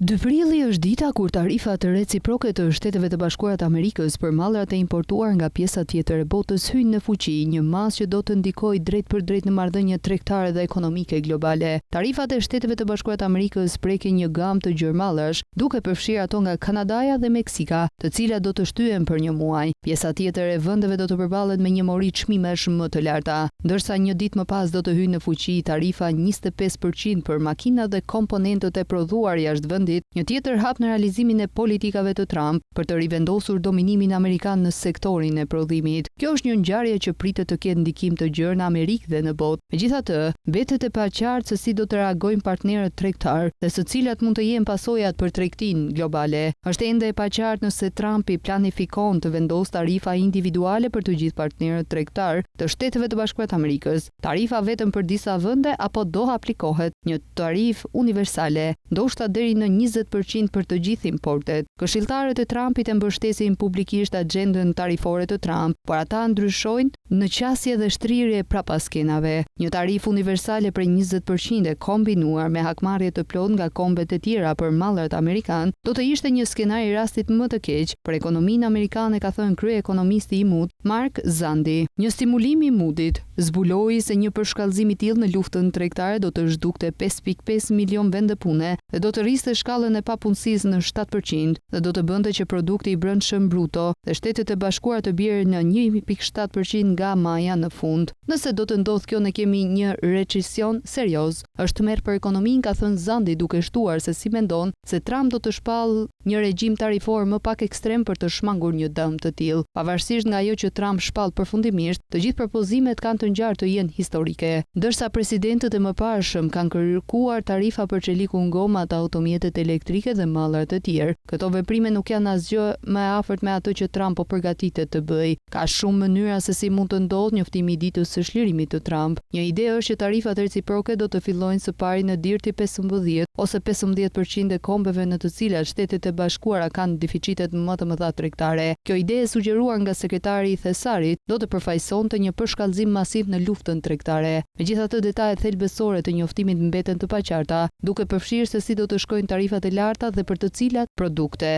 2 prilli është dita kur tarifat reciproke të Shteteve të Bashkuara të Amerikës për mallrat e importuar nga pjesa tjetër e botës hyjnë në fuqi, një masë që do të ndikojë drejtpërdrejt në marrëdhëniet tregtare dhe ekonomike globale. Tarifat e Shteteve të Bashkuara të Amerikës prekin një gamë të gjerë mallrash, duke përfshirë ato nga Kanadaja dhe Meksika, të cilat do të shtyhen për një muaj. Pjesa tjetër e vendeve do të përballet me një mori çmimesh më të larta. Ndërsa një ditë më pas do të hyjë në fuqi tarifa 25 për qind për makinat dhe komponentët e prodhuar jashtë vendit, një tjetër hap në realizimin e politikave të Trump për të rivendosur dominimin amerikan në sektorin e prodhimit. Kjo është një ngjarje që pritet të ketë ndikim të gjerë në Amerikë dhe në botë. Megjithatë, mbetet e paqartë se si do të reagojnë partnerët tregtarë dhe se cilat mund të jenë pasojat për tregtinë globale. Është ende e paqartë nëse Trumpi planifikon të vendosë tarifa individuale për të gjithë partnerët tregtarë të Shteteve të Bashkuara të Amerikës, tarifa vetëm për disa vende apo do aplikohet një tarifë universale, ndoshta deri në 20% për të gjithë importet. Këshilltarët e Trumpit e mbështesin publikisht agjendën tarifore të Trump, por ata ndryshojnë në qasje dhe shtrirje prapa skenave. Një tarifë universale prej 20% e kombinuar me hakmarrje të plotë nga kombet e tjera për mallrat amerikan, do të ishte një skenar i rastit më të keq për ekonominë amerikane, ka thënë kryeekonomisti i Mood, Mark Zandi. Një simulim i Moodit zbuloi se një përshkallëzim i tillë në luftën tregtare do të zhdukte 5.5 milion vende pune dhe do të rriste shkallën e papunësisë në 7% dhe do të bënte që produkti i brendshëm bruto dhe Shtetet e Bashkuara të bjerë në 1.7% nga maja në fund. Nëse do të ndodhë kjo, ne kemi një recesion serioz. Është tmerr për ekonominë, ka thënë Zandi, duke shtuar se si mendon se Trump do të shpallë një regjim tarifor më pak ekstrem për të shmangur një dëm të tillë. Pavarësisht nga ajo që Trump shpall përfundimisht, të gjithë propozimet kanë të ngjarë të jenë historike. Ndërsa presidentët e mëparshëm kanë kërkuar tarifa për çelikun, gomat, automjetet elektrike dhe mallra të tjerë, këto veprime nuk janë asgjë më e afërt me atë që Trump po përgatitet të bëjë. Ka shumë mënyra se si mund të ndodhë njoftimi i ditës së çlirimit të Trump. Një ide është që tarifat reciproke do të fillojnë së pari në Dirty 15 ose 15% e kombeve në të cilat Shtetet e Bashkuara kanë deficitet më të mëdha tregtare. Kjo ide e sugjeruar nga sekretari i Thesarit do të përfaqësonte një përshkallëzim masiv në luftën tregtare. Megjithatë, detajet thelbësore të njoftimit mbeten të paqarta, duke përfshirë se si do të shkojnë tarifat e larta dhe për të cilat produkte.